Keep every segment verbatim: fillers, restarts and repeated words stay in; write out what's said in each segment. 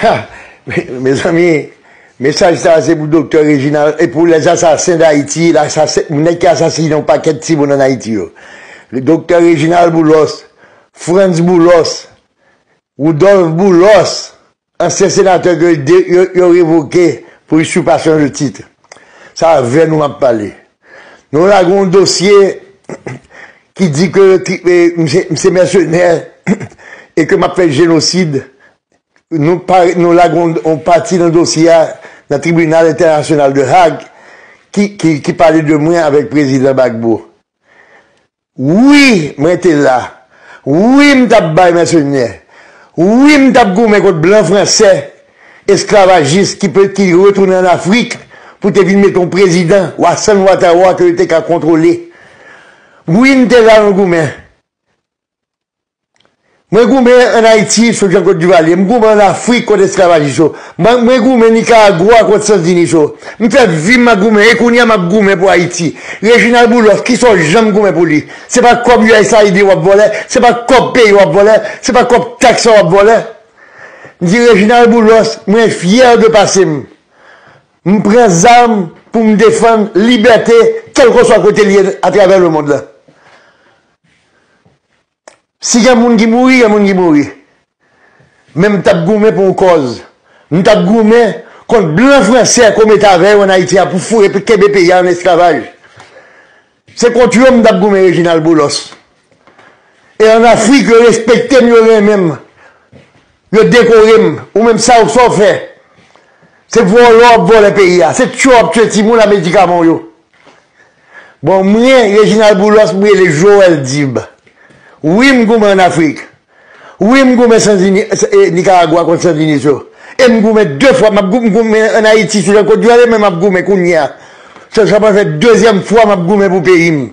Ha! Mezanmi, mesaj sa a se pou Doktè Reginald e pou les assassins d'Haïti, nèg ki asasinen yon pakèt timoun ann Ayiti yo. Doktè Reginald Boulos, Frantz Boulos, Woudòlf Boulos, ansyen senatè ke yo revoke pou usurpasyon de tit. Se avè nou m ap pale. Nou lage yon dosye ki di ke m se mèsenè e ke m ap fè jenosid. Nou lage yon pati nan dosye a nan Tribinal Entènasyonal de Hague ki pale de mwen avèk Prezidan Gbagbo. Wi, mwen te la. Wi, m t ap bay mèsenè. Wi, m t ap goumen kont blan fransè esklavajis ki retounen ann Afrik pou te vin mete yon prezidan, Hassan Ouattara, ke yo te ka kontwole. Wi, m te la nan goumen. Mwen goumen ann Ayiti sou Jean-Claude Duvalier, m goumen ann Afrik kont esklavajis yo, mwen goumen Nikaragwa kont sandinis yo. M fè vi m ap goumen e kounye a m ap goumen pou Ayiti. Reginald Boulos, kisa w janm goumen pou li? Se pa kòb USAID w ap vòlè, se pa kòb peyi w ap vòlè, se pa kòb taks w ap vòlè. M di Reginald Boulos, mwen fyè de pase m. M pran zam pou m defann libète kèlkeswa kote l ye atravè lemonn lan. Si gen moun ki mouri, gen moun ki mouri. Men m t ap goumen pou yon kòz. M t ap goumen kont blan fransè ke w mete avè yo ann Ayiti a pou foure, pou kenbe peyi a ann esklavaj. Se kont yo m t ap goumen, Reginald Boulos. E ann Afrik, yo respekte m, yo renmen m. Yo dekore m. Ou menm sa, sa w fè? Se vòlè w ap vòlè peyi a. Se tchwe w ap tchwe timoun ak medikaman w yo. Bon, mwen, Reginald Boulos, m rele Joel Dib. Wi, m goumen ann Afrik. Wi, m goumen Sandini, e, Nikaragwa kont sandinis yo. E m goumen de fwa, m ap gou-, m goumen ann Ayiti sou Jean-Claude Duvalier, men m ap goumen kounye a. Se, sa pral fè dezyèm fwa m ap goumen pou peyi m.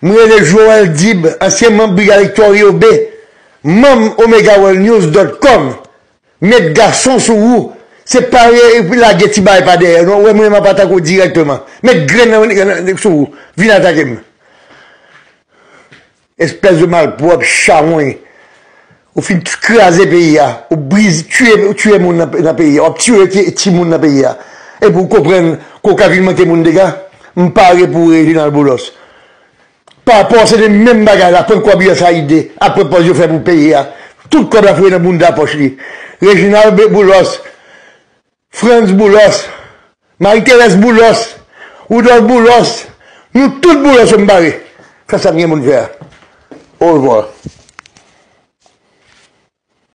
M rele Joel Dib, ansyen manm Brigad Hector Yobe, manm Omega World News dot com. Met gason sou ou. Se pa re-, lage ti bagay pa dèyè, non. Ou wè mwen, m ap atake w dirèkteman. Met grenn nan, nan, nan, sou ou. Vin atake m. Espès de malpwòp, chawony. Ou fin kraze peyi a. Ou brize, tiye, ou tiye moun nan, nan peyi a. W ap tiye ti, timoun nan peyi a. Epi w konprann ke w ka vin manke moun dega. M pare pou Reginald Boulos. Pa rapò, se te menm bagay la, pran kòb USAID, ap pran pòz yo fè pou peyi a. Tout kòb la foure nan bounda pòch li. Reginald Be-, Boulos, Frantz Boulos, Marie Thérèse Boulos, Woudòlf Boulos, nou tout Boulos yo m bare. Fè sa m gen pou m fè a. Orevwa.